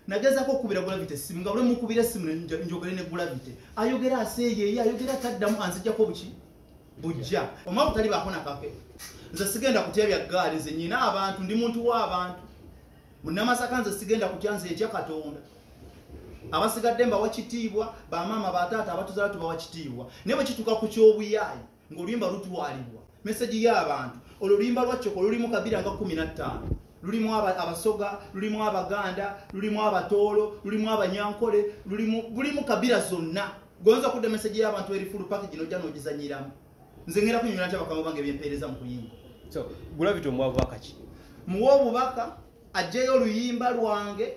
Nagezaako okukubira Gravity essimu, nga buli mukubira essimu njogere ne Gravity, ayogera aseeyeeyo, ayogera taddamu, anzijjako buki bujja. Omwavu tali baako nakake. Nze sigenda kutya bya ggaali, nze nyina abantu, ndi muntu w'abantu. Munnamasaka nze sigenda kutya, nze etya Katonda. Abasigadde mbawa kitiibwa, bamaama, bataata abatuzaala tubawa kitiibwa. Naye bwe kituuka ku ky'obuyaayi ng'oluyimba lutwalibwa, message y'abantu, olwo oluyimba lwa Kyoko lulimu kabira nga 15, lulimu Abasoga, lulimu Abaganda, lulimu Abatoolo, lulimu Abanyankole, lulimu bulimu kabira zonna. Gonza kudda message y'abantu eri full package, nojja n'ogizanyiramu. Nze ngenda kunyumira nti abakama bange byempeereza mu kuyimba. So Gravity omuwa bubaka ki? Muwe obubaka aggyeyo oluyimba lwange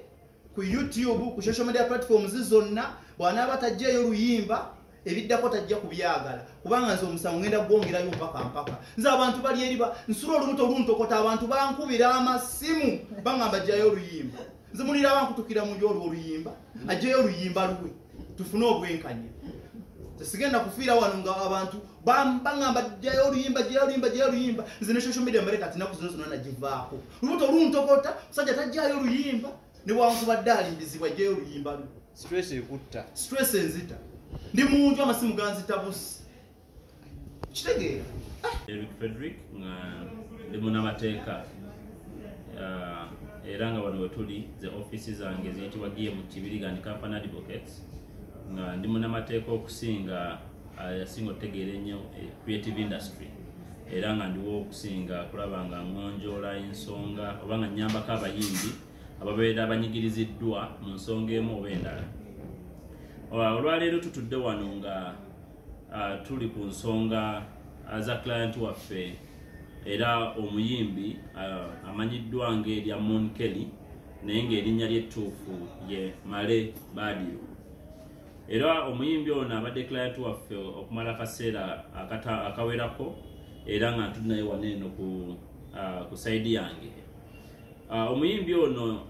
ku YouTube, ku social media platforms zonna. Bw'anaaba taggyeyo oluyimba, ebiddako tajja kubyagala, kubanga nze omusango ngenda gwongerayo mpaka mpaka. Nze abantu bali eri nsula olubuto luntokota, abantu bankubira amasimu baŋŋamba ggyayo oluyimba. Nze mulira bankutukira mu olwo oluyimba, aggyeyo oluyimba lwe tufune obwenkanya. Tesigenda kufiira wano nga abantu baŋŋamba ggyayo oluyimba, ggyayo oluyimba, ggyayo oluyimba. Nze ne social media mbere kati naku zino zonna nagivaako, olubuto luntokota, musajja taggyayo oluyimba, ne bwankubadde alimbizibwa, aggyeyo oluyimba lwe. Stress ekutta. Stress enzita, ndi muntu, amasimu ganzita busi, kitegeera? Eric Frederick, nga ndi munnamateeka, era nga wano wetuli ze office zange ziyitibwa GM Kibiriga and Company Advocates, nga ndi munnamateeka okusinga yasinga okutegeera ennyo creative industry, era nga ndiwo okusinga kulaba nga ngonjoola ensonga oba nga nnyambako abayimbi ababeera banyigiriziddwa mu nsonga emu oba endala. Olwaleero tutudde wano nga tuli ku nsonga za client waffe era omuyimbi amanyiddwa ng'erya Moon Kelly, naye ng'erinnya ly'ettuufu ye Male Badio. Era omuyimbi ono abadde client waffe okumala akaseera akawerako, era nga ntuli naye wano eno ku side yange. Omuyimbi ono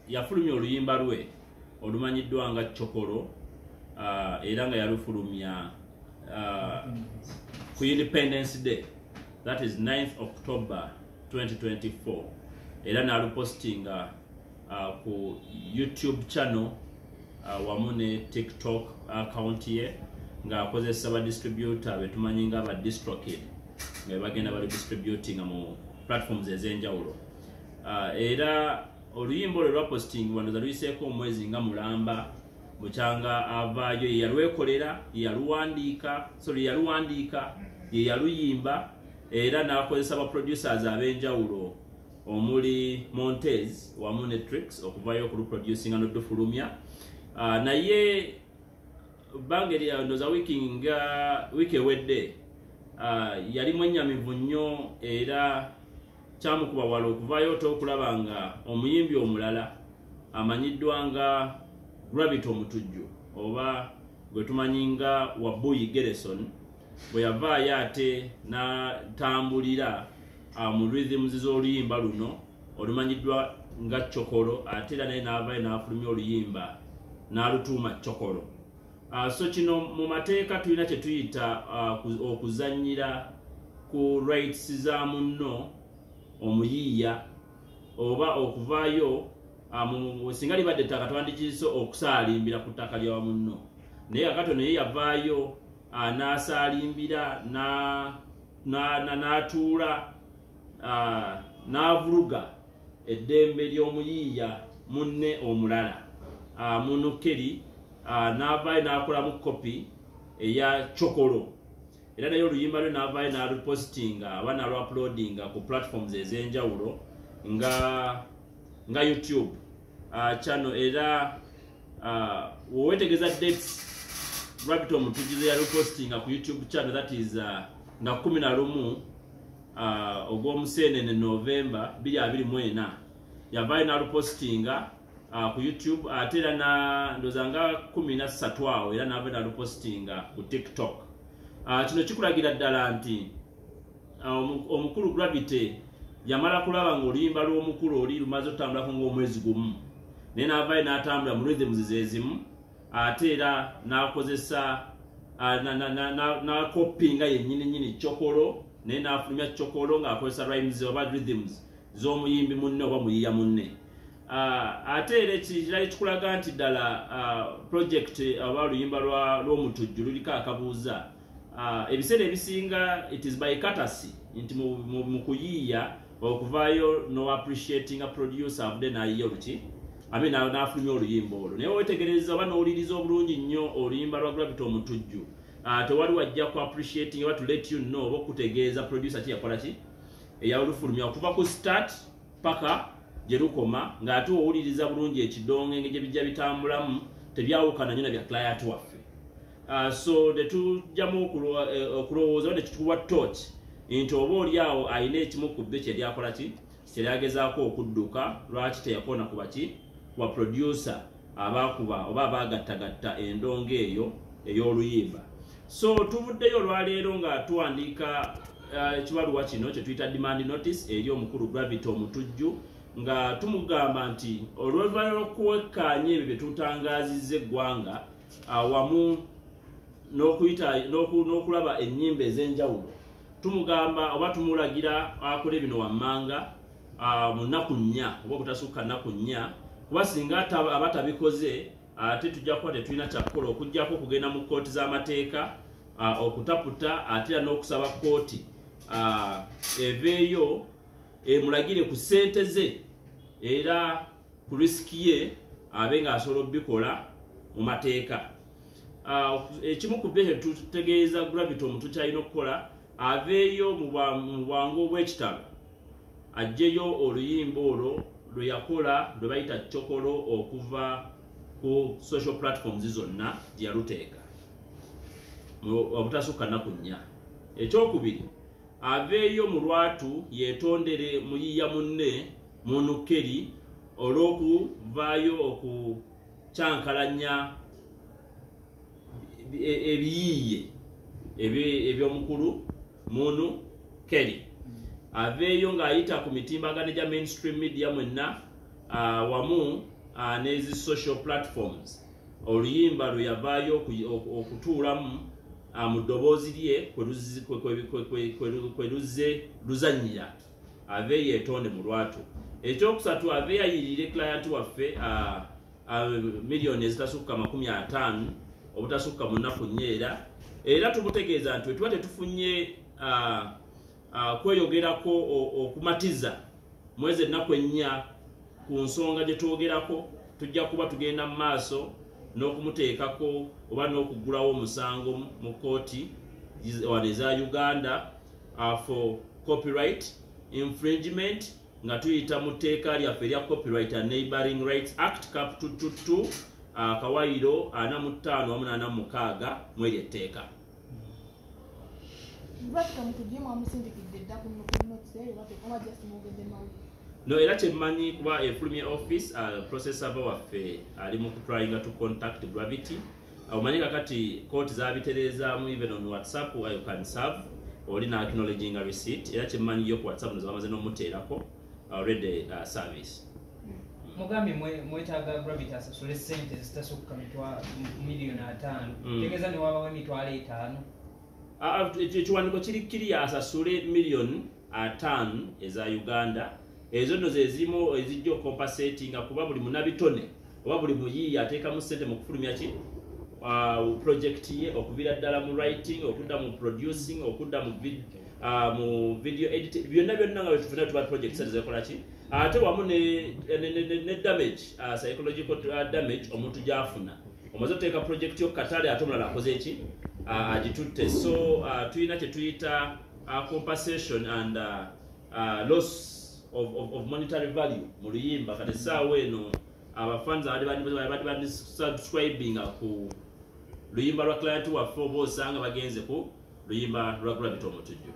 yafulumya oluyimba lwe olumanyiddwa nga Chokolo, era nga yalufulumya ku Independence Day, that is 9th October 2024, era n'alupostinga ku YouTube channel wamu ne TikTok account ye, ng'akozesa ba distributor betumanyi nga ba DistroKid, nga bagenda bali distributinga mu platforms ez'enjawulo. Era oluyimba olwo lwapostingibwa ndoza luyiseeko omwezi nga mulamba bukyanga avaayo. Ye yalwekolera, ye yaluwandiika, sorry, yaluwandiika, ye yaluyimba, era n'akozesa ba producers ab'enjawulo omuli Montez wamu ne Trix okuvayo okuluproducinga n'odufulumya. Naye bbanga erya ndoza wiiki nga wiiki ewedde, yali mwennyamivu nnyo era kyamukuba wala okuvaayo ote okulaba nga omuyimbi omulala amanyiddwa nga Gravity Omutujju, oba gwe tumanyi nga Wabuyi Gerson, bwe yavaayo ate n'atambulira mu rhythms z'oluyimba luno olumanyiddwa nga Chokolo, ate era naye n'avaayo n'afulumya oluyimba n'alutuuma Chokolo. So kino mu mateeka tulina kye tuyita okuzannyira ku rights za munno omuyiiya, oba okuvaayo singa libadde ettaka twandikiyise okusaalimbira ku ttaka lya munno. Naye kakati naye yavaayo n'asaalimbira, n'atuula, n'avuluga eddembe ly'omuyiiya munne omulala, Munukeri, n'avaayo n'akolamu kopi eya Chokolo, era naye oluyimba lwe n'avaayo n'alupostinga oba n'aluuploadinga ku platforms ez'enjawulo nga YouTube channel. Era wewetegereza dates Gravity Omutujju ze yalupostinga ku YouTube channel, that is nga 11 ogw'omusenene, November 2024, yavaayo n'alupostinga ku YouTube, ate era na ndoza nga 13 awo era n'avaayo n'alupostinga ku TikTok. Kino kikulagira ddala nti omukulu Gravity yamala kulaba ng'oluyimba lw'omukulu oli lumaze otambulako ng'omwezi gumu, naye n'avaayo n'atambula mu rhythms zezimu, ate era n'akozesa n'akopinga yennyini nnyini Chokolo, naye n'afulumya Chokolo ng'akozesa rhymes oba rhythms z'omuyimbi munne oba muyiya munne. Ate era ekirala ekikulaga nti ddala project oba oluyimba lw'Omutujju luliko akabuuza, ebiseera ebisinga it is by courtesy nti mu kuyiiya okuvaayo no appreciating a producer avudde n'ayiiya oluki abe n'afulumya oluyimba olwo. Naye wetegereza oba n'owuliriza obulungi nnyo oluyimba lwa Gravity Omutujju, tewali wajja ku appreciating oba to let you know oba okutegeeza producer ki yakola ki eyalufulumya okuva ku start paka gye lukoma, ng'ate owuliriza bulungi ekidongo engeri gye bijja bitambulamu tebyawukana nnyo na bya client waffe. So tetujjamu okulowooza oba tekituwa torch nti oba oli awo alina ekimu ku byo kyeyali akola ki kyeyali agezaako okudduka, lwaki teyakona kuba ki wa producer abakuba oba abaagattagatta endongo eyo ey'oluyimba. So tuvuddeyo olwaleero nga tuwandiika ekibaluwa kino kye tuyita demand notice eri omukulu Gravity Omutujju, nga tumugamba nti oluvannyuma lw'okwekkaanya ebyo bye tutangaazizza eggwanga wamu n'okulaba ennyimba ez'enjawulo, tumugamba oba tumulagira akole bino wammanga mu nnaku 4 oba obutasukka nnaku 4, kuba singa aba tabikoze ate tujja kuba tetulina kyakukola okuggyako okugenda mu kkooti z'amateeka okutaputa, ate era n'okusaba kkooti eveeyo emulagire ku ssente ze era ku risiki ye abe ng'asobola okubikola mu mateeka. Ekimu ku byo kye tutegeeza Gravity Omutujju alina okukola, aveeyo mu bwangu obw'ekitalo aggyeyo oluyimba olwo lwe yakola lwe bayita Chokolo okuva ku social platforms zonna gye yaluteeka obutasukka nnaku 4. Ekyokubiri, aveeyo mu lwatu yeetondere muyiiya munne Munukeri olw'okuvaayo okukyankalanya ebiyiiye eby'omukulu Munukeri. Aveeyo ng'ayita ku mitimbagano gya mainstream media mwenna wamu n'ezi social platforms oluyimba lwe yavaayo okutuulamu mu ddoboozi lye kwe luzze luzannyira, aveeyo yeetonde mu lwatu. Ekyokusatu, aveeyo ayirire client waffe miliyoni ezitasukka 50 obutasukka mu nnaku 4. Era tumutegeeza nti tuba tetufunye kweyogerako okumatiza mwezi ennaku 4 ku nsonga gye twogerako, tujja kuba tugenda mu maaso n'okumuteekako oba n'okuggulawo omusango mu kkooti wano eza Uganda for copyright infringement nga tuyita mu tteeka lyaffe erya Copyright and Neighboring Rights Act Cap 222 akawayiro 45 wamu 46 mweri etteeka. No, era kyemmanyi kuba efulumya office process server waffe ali mu kutryinga to contact Gravity. Omanyi kakati kooti zabitereezaamu even on WhatsApp you can serve oli na acknowledging a receipt, era kyemmanyi yo ku WhatsApp noza bamaze n'omuteerako already service. Mugambye mwetaaga Gravity asasule ssente zitasukka miliyoni 5, tegeeza ne wabawo emitwalo 5. Ekiwandiiko kiri kiriya asasule miliyoni 5 eza Uganda. Ezo nno ze zirimu ezijja okompensatinga kuba buli munnabitone oba buli muyiiya ateekamu ssente mu kufulumya ki project ye, okuviira ddala mu writing, okudda mu producing, okudda mu video editing, byonna byonna nga bwetufuna tuba project ssente zekola ki, ate wamu ne damage, psychological damage omuntu gy'afuna omaze oteeka project yo katale ate omulala akoze ki agitutte. So tulina kye tuyita compensation and loss of monetary value mu luyimba. Kati essaawa eno abafans abadde bandi subscribinga ku luyimba lwa client waffe oba osanga bagenze ku luyimba lwa Gravity Omutujju.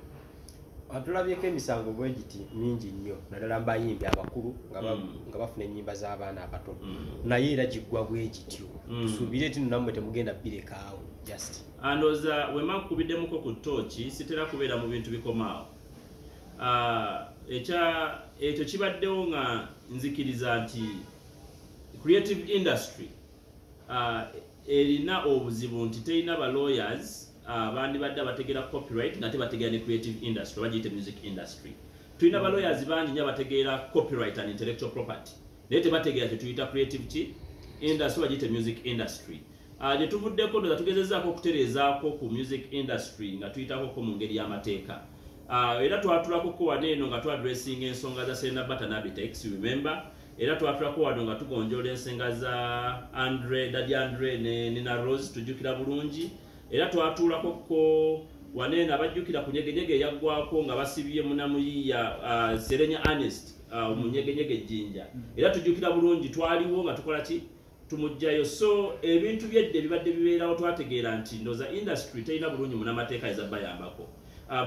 Atulabyeko emisango bwe giti mingi nnyo naddala mu bayimbi abakulu nga bafuna ennyimba z'abaana abato, naye era giggwa bwe gityo. Tusuubire nti nammwe temugenda birekaawo just. Ndowooza wema nkubiddemuko ku ttooki, sitera kubeera mu bintu bikomaawo. Ekyo kibaddewo nga nzikiriza nti creative industry erina obuzibu nti terina ba lawyers bandibadde abategeera copyright nga tebategeera ne creative industry oba giyite music industry. Tulina ba lawyers bangi nnyo abategeera copyright and intellectual property, Naye tebategeera kye tuyita creative ki industry, bagiyite music industry. Gye tuvuddeko ndoza tugezezaako okutereezaako ku music industry nga tuyitako mu ngeri y'amateeka. Era twatulako wano eno nga twadressinga ensonga za Serena Bata n'Abitex, remember? Era twatulako wano nga tugonjoola ensonga za Andre, Daddy Andre ne Nina Rose, tujjukira bulungi. Era twatuulako ko wano eno abajjukira ku nyegenyege eyaggwako nga basibye munamuyiya Serenya Ernest mu nyegenyege ejjinja. Era tujjukira bulungi twaliwo nga tukola ki, tumugjayo. So ebintu byedde bibadde bibeerawo, twategeera nti ndoza industry terina bulungi munamateeka eza bayambako.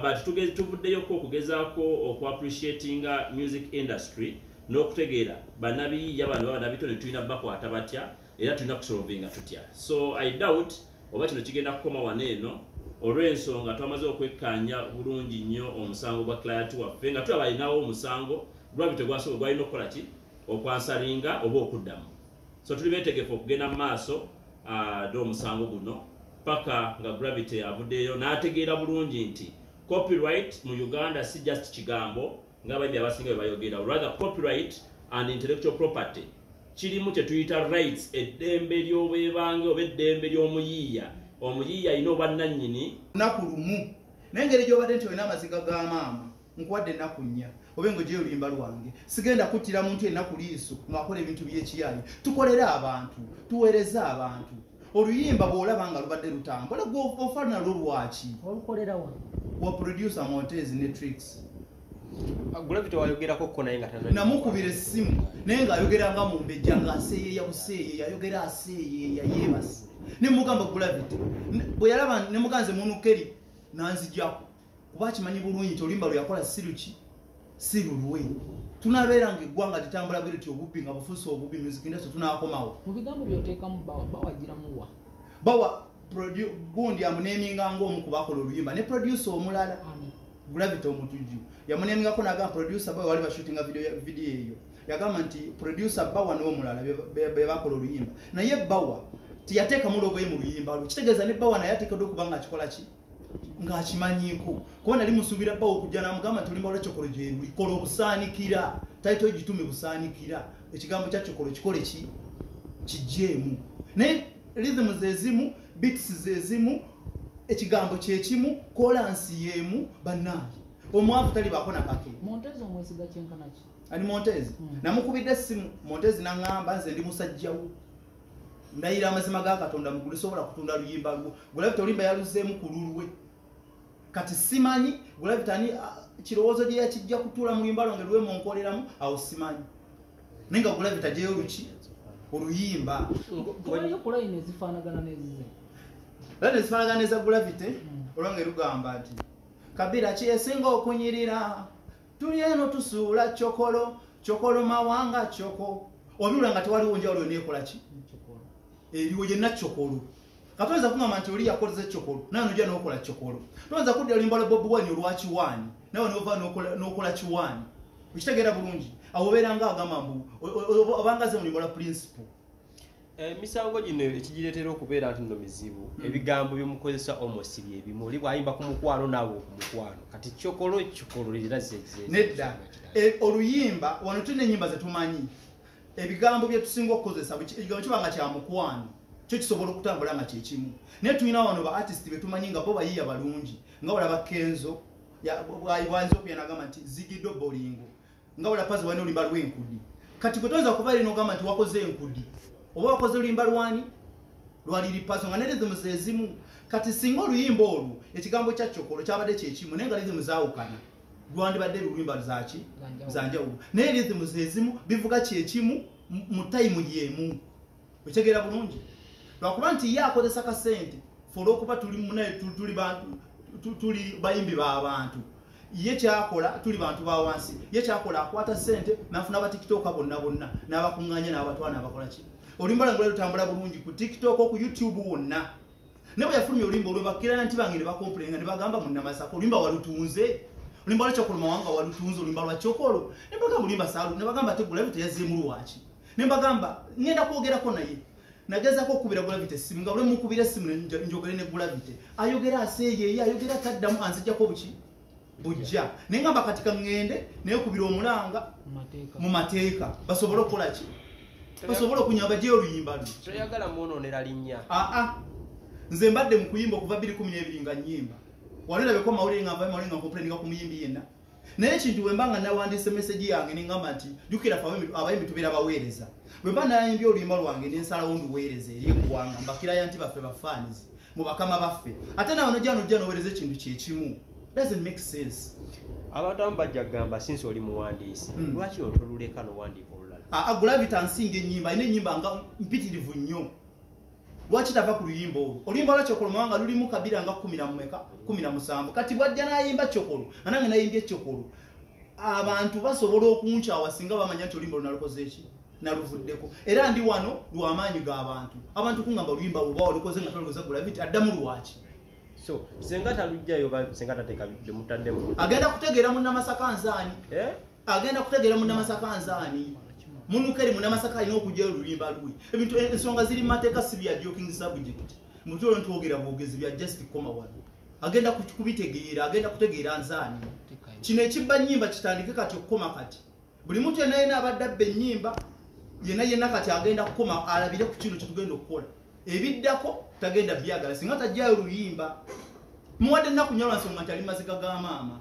But tuvuddeyoko okugezaako okuappreciatinga music industry n'okutegeera bannabiyiiya bano bannabitone tulina bakwata batya era tulina kusolvinga tutya. So I doubt oba kino kigenda kukoma wano eno olw'ensonga twamaze okwekkaanya bulungi nnyo omusango gwa client waffe nga tulaba alinawo omusango Gravity gwasobola gwalina okukola ki, okwansalinga oba okuddamu. So tuli beetegefu okugenda mu maaso n'omusango guno paka nga Gravity avuddeyo n'ategeera bulungi nti copyright mu Uganda si just kigambo ng'abayimbi abasinga bwe bayogera, rather copyright and intellectual property kirimu kye tuyita rights, eddembe ly'obwebange oba eddembe ly'omuyiiya. Omuyiiya alina obwannannyini. Lunaku lumu naye engeri gy'obadde nti olina amaziga ga maama, nkuwadde ennaku 4 oba engogyeyo oluyimba lwange. Sigenda kuttira muntu ennaku liiso ng'akola ebintu by'ekiyayi. Tukolere abantu, tuweereze abantu. Oluyimba bw'olaba nga lubadde lutambula ofa nalwo lwaki? Olukolera wa? Wa producer Montez ne Tricks. Gravity wayogerako ko naye nga tana. Namukubira essimu naye ng'ayogera nga mumbejja ng'aseeyeeya buseeyeeya, ayogera aseeyeeya yeebase. Ne mugamba Gravity bwe yalaba ne muganze munukeri nanzijjako kuba akimanyi bulungi nti oluyimba lwe yakola si luki, si lulwe. Tunabeera ng'eggwanga litambula bwe lityo obubbi nga bufuuse obubbi, music industry tunaakomawo. Mu bigambo by'oteekamu bawagiramu wa? Bawa gundi amuneeminga ng'omu ku bakola oluyimba ne producer omulala Gravity omutujju yamuneemingako n'agamba producer bawa wali bashootinga video eyo, yagamba nti producer bawa n'omulala be bakola oluyimba, naye bawa teyateekamu logo ye mu luyimba lwe, kitegeeza ne bawa naye ateekeddwa okuba ng'akikola ki, ng'akimanyiiko. Kuba nali musuubira bawa okujja n'amugamba nti oluyimba lwa Kyokolo gye luli, kola obusaanikira, title gitume busaanikira, ekigambo kya Kyokolo kikole ki, kiggyeemu. Naye rhythm ze zimu, beats ze zimu, ekigambo kye kimu, kolansi y'emu. Bannange omwavu talibaako na kake. Montez omwesiga kyenkana ki? Ani Montez? Namukubidde essimu Montez n'aŋŋamba nze ndi musajjawo, ndayira amazima ga Katonda mugulu sobola kutunda luyimba lwo. Gravity oluyimba yaluzeemu ku lulwe. Kati simanyi Gravity ani kirowoozo gye yakijja kutuula mu luyimba lwange lwe munkoleramu, awo simanyi. Naye nga Gravity aggyeyo luki oluyimba. Waliyo ku layini ezifaanagana n'ezize. Layini ezifaanagana n'eza Gravity olwange lugamba nti kabira ki esinga okunyirira, tuli eno tusuula kyokolo, kyokolo mawanga kyoko. Obiwulira nga tewaliwo njawulo neekola ki eriwo yenna kyokolo. Katoyinza kugamba nti oli yakozesa kyokolo nawe nojja n'okola kyokolo. Toyinza kudda oluyimba lwa Bobi Wine olwa kiwaani nawe n'ova n'okola kiwaani. Okitegeera bulungi? Awo obeera nga agamba mbu obanga ze mu luyimba lwa principle. Emisango gino ekigireetera okubeera nti nno mizibu, ebigambo byemukozesa almost bye bimu. Oli bw'ayimba ku mukwano naawe ku mukwano. Kati kyokolo kyokolo era ze Nedda. Oluyimba wano tulina ennyimba ze tumanyi, ebigambo bye tusinga okukozesa, ekigambo kiba nga kya mukwano kyo kisobola okutambula nga kye kimu. Naye tulina wano ba artist be tumanyi nga bo bayiiya balungi, nga olaba Kenzo bw'ayinza okuya n'agamba nti Zigido Bolingo, nga olaba Pazo walina oluyimba lw'enkudi. Kati gwe toyinza kuva eri n'ogamba nti wakoze enkudi oba wakoze oluyimba lwani lwa Lil Pazo nga ne rhythm ze zimu. Kati singa oluyimba olwo ekigambo kya kyokolo kyabadde kye kimu naye nga rhythm zaawukana, lwandibadde luyimba zaaki zanjawulo, naye rhythm ze zimu, bivuga kye kimu mu time y'emu. Okitegeera bulungi? Lwakuba nti ye akozesa kasente fe olw'okuba tuli munaye, tuli bantu, tuli bayimbi b'abantu, ye kyakola tuli bantu ba wansi, ye kyakola akwata ssente n'afuna ba TikToker bonna bonna n'abakuŋŋaanya n'abatwala n'abakola ki. Oluyimba lwange lwali lutambula bulungi ku TikTok, ku YouTube wonna. Naye bwe yafulumya oluyimba olwo bakkirana nti bange ne bakompulenga ne bagamba munnamasaka oluyimba walutunze, oluyimba lwa Kyokolo mawanga walutunze, oluyimba lwa Kyokolo. Ne mbagamba oluyimba saalu, ne bagamba ate Gravity yazzeemu lwaki. Ne mbagamba ngenda kwogerako naye. Nagezaako okukubira Gravity essimu nga bwe mukubira essimu ne njogere ne Gravity, ayogera aseeyeeya, ayogera taddamu, anzijjako buki Bujja. Naye ngamba kati kaŋŋende neekubira omulanga mu mateeka basobole okukola ki? Basobole okunyamba gye oluyimba lwe. Toyagala mwonoonera linnya. Aa, nze mbadde mu kuyimba okuva 2012 nga nnyimba. Wali olabeko mawulire nga nvayo mawulire nga nkomplaininga ku muyimbi yenna. Naye ekintu bwe mba nga nawandiise message yange ne ngamba nti jjukira ffe abayimbi tubeera baweereza. Bwe mba nayimbye oluyimba lwange ne nsalawo nduweereze eri eggwanga mbakiraya nti baffe bafaanizi mu bakama baffe. Ate naawe nojja nojja n'oweereza ekintu kye kimu. Doesn't make sense. Abantu abamu bajja kugamba since oli muwandiisi lwaki otoluleka n'owandiika olulala? Gravity ansinga ennyimba, alina ennyimba nga mpitirivu nnyo. Lwaki tava ku luyimba olwo? Oluyimba lwa Kyokolo mawanga lulimu kabira nga 17. Kati bw'ajja n'ayimba Kyokolo, anange nayimbye Kyokolo. Abantu basobola okunkyawa singa bamanya nti oluyimba lunalukoze ki? Naluvuddeko. Era ndi wano lw'amaanyi g'abantu. Abantu kungamba oluyimba bw'oba walukoze nga tolukoze Gravity, addamu lwaki? So, senga talujjayo senga tateeka bimutaddemu. Agenda kutegeera munnamasaka nzaani. Agenda kutegeera munnamasaka nzaani. Munukeri munnamasaka alina okujja oluyimba lwe. Ebintu ensonga ziri mu mateeka si bya joking subject. Mutulo ntwogera bwogezi bya just koma wano. Agenda kubitegeera, agenda kutegeera nzaani. Kino ekibba nnyimba kitandike kati okukoma kati. Buli muntu yenna yenna abadde abba ennyimba, yenna yenna kati agenda kukoma alabire ku kino kye tugenda okukola. Ebiddako tagenda byagala singa tajjayo luyimba. Muwadde ennaku nnya lwa nsonga nti ali maziga ga maama.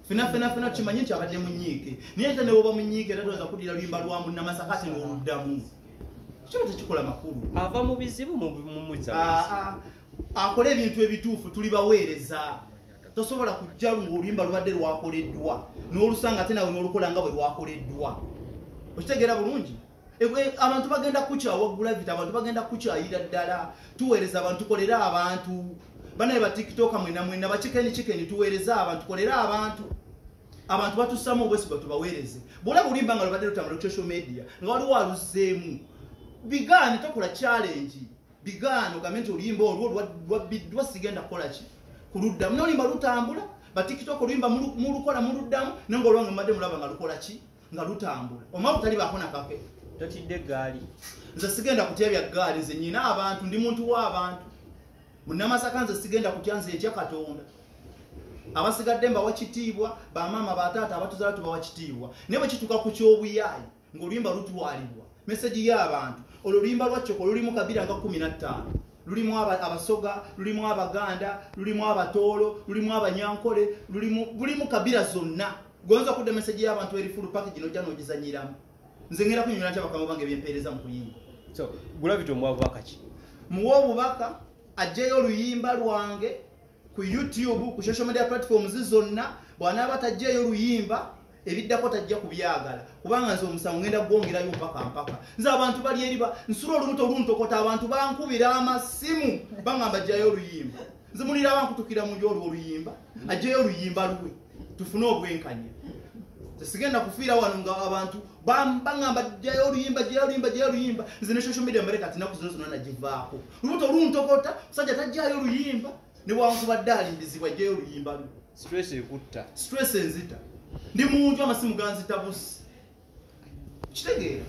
Fena fena fena tukimanyi nti abadde munyiike. Naye ate ne bw'oba munyiike era toyinza kuddira luyimba lwa munnamasaka ate n'oluddamu. Kiba tekikola makulu. Ava mu bizibu mumuzza. Akole ebintu ebituufu tuli baweereza. Tosobola kujja ng'oluyimba lubadde lwakoleddwa n'olusanga ate nawe n'olukola nga bwe lwakoleddwa. Okitegeera bulungi? Abantu bagenda kukyawa Gravity, abantu bagenda kukyayira ddala. Tuweereza abantu, tukolera abantu. Banaye ba TikTok mwena mwena ba chicken chicken tuweereza abantu, tukolera abantu. Abantu batussamu obwesigwa tubaweereze. Bw'olaba oluyimba nga lubadde lutambula ku social media nga waliwo aluzeemu, bigaane tokola challenge. Bigaane ogambe nti oluyimba olwo lwabbiddwa sigenda kukola ki? Kuluddamu. N'oluyimba lutambula, ba TikTok oluyimba mulukola muluddamu, naye ng'olwange mubadde mulaba nga lukola ki? Nga lutambula. Omwavu talibaako na kake. Totidde eggaali. Nze sigenda kutya bya ggaali, nze nnyina abantu, ndi muntu w'abantu. Munnamasaka nze sigenda kutya, nze etya Katonda. Abasigadde mbawa kitiibwa, bamaama bataata abatuzaala tubawa kitiibwa. Naye bwe kituuka ku ky'obuyaayi ng'oluyimba lutwalibwa, meseji y'abantu, olwo oluyimba lwa Kyokolo lulimu kabira nga 15. Lulimu Abasoga, lulimu Abaganda, lulimu Abatoolo, lulimu Abanyankole, lulimu kabira zonna. Gonza okudda meseji y'abantu eri full package n'ojja n'ogizannyiramu. Nze ngenda kunyumira nti abakama bange byempeereza mu kuyimba. So, Gravity omuwa bubaka ki? Muwa obubaka aggyeyo oluyimba lwange ku YouTube, ku social media platforms zonna. Bw'anaaba taggyeyo oluyimba, ebiddako tajja kubyagala. Kubanga nze omusango ngenda gwongerayo mpaka mpaka. Nze abantu bali eri nsula olubuto luntokota, abantu bankubira amasimu bangamba ggyayo oluyimba. Nze mulira bankutukira mu gy'olwo oluyimba, aggyeyo oluyimba lwe tufune obwenkanya. Sigenda kufiira wano nga abantu bangamba ggyayo oluyimba, ggyayo oluyimba, ggyayo oluyimba. Nze ne social media mbaleka ati nnaku zino zonna nagivaako. Olubuto luntokota, musajja taggyayo oluyimba, ne bwankubadde alimbizibwa aggyeyo oluyimba lwe. Stress ekutta. Stress enzita. Ndi muntu amasimu ganzita busi. Kitegeera?